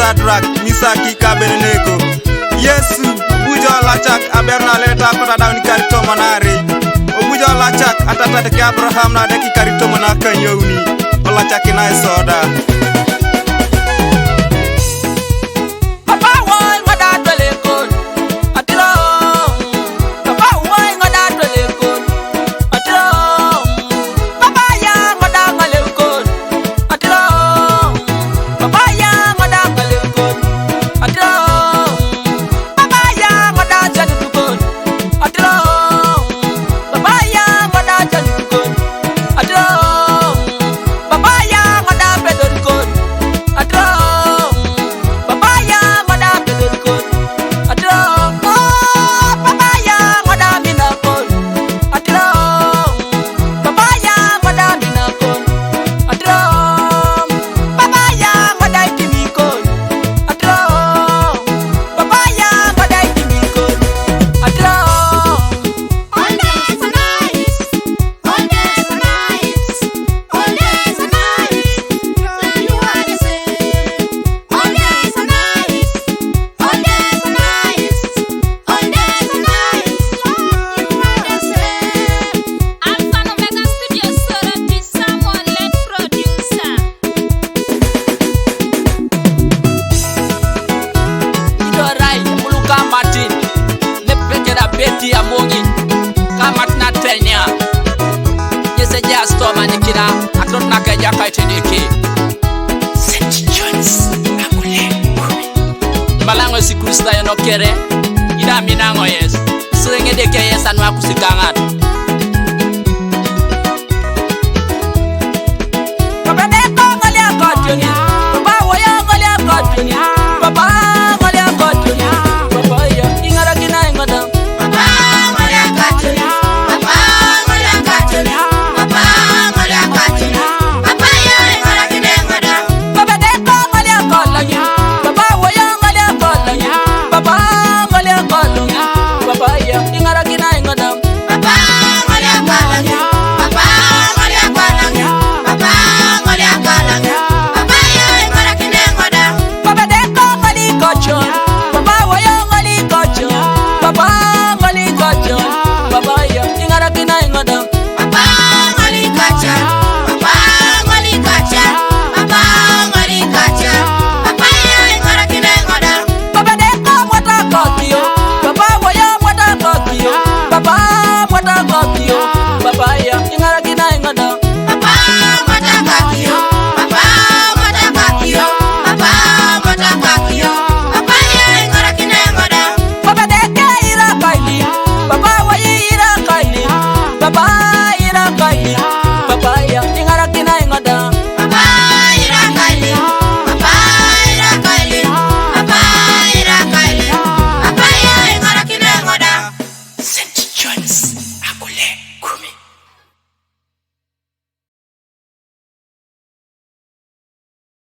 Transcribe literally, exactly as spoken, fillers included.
Adrak, Misaki, ka Abedenego. Yesu, obuja olacak aberu na aleleta akoto adaun ikar itomon aarei. Obuja olacak atatat ke Abraham na adekikar itomon akanyauni. Olacakina isoda. Papa wol ŋoda atwelekon atiro. Papa wol ŋoda atwelekon atiro. Papa ya ŋoda ŋalekon atiro. Papa ya ŋoda ŋalekon atiro. Papa ya ŋoda janutukon atiro. Papa ya ŋoda janutukon atiro. Papa ya ŋoda pedorikon atiro. Papa ya ŋoda pedorikon atiro. Oh, papa ya ŋoda minakon atiro. Papa ya ŋoda minakon atiro. Papa ya ŋoda itimikon atiro. Papa ya ŋoda itimikon atiro. All days are nice. All days are nice. All days are nice. You are the same. All days are nice. All days are nice. All days are nice. You are the same. Alpha and Omega Studio, Soro, the Samuel Late Producer. Ido rai muluka Martin. Nepekera Beti Amogi. Kamat na tenya. Yese ja stoma nikina. Atot na keja kaitini ki. Saint John's Akule. Malango si Krista yono kere. Ida mina ngo yes. Sirenge de ke yes anwa kusikangat.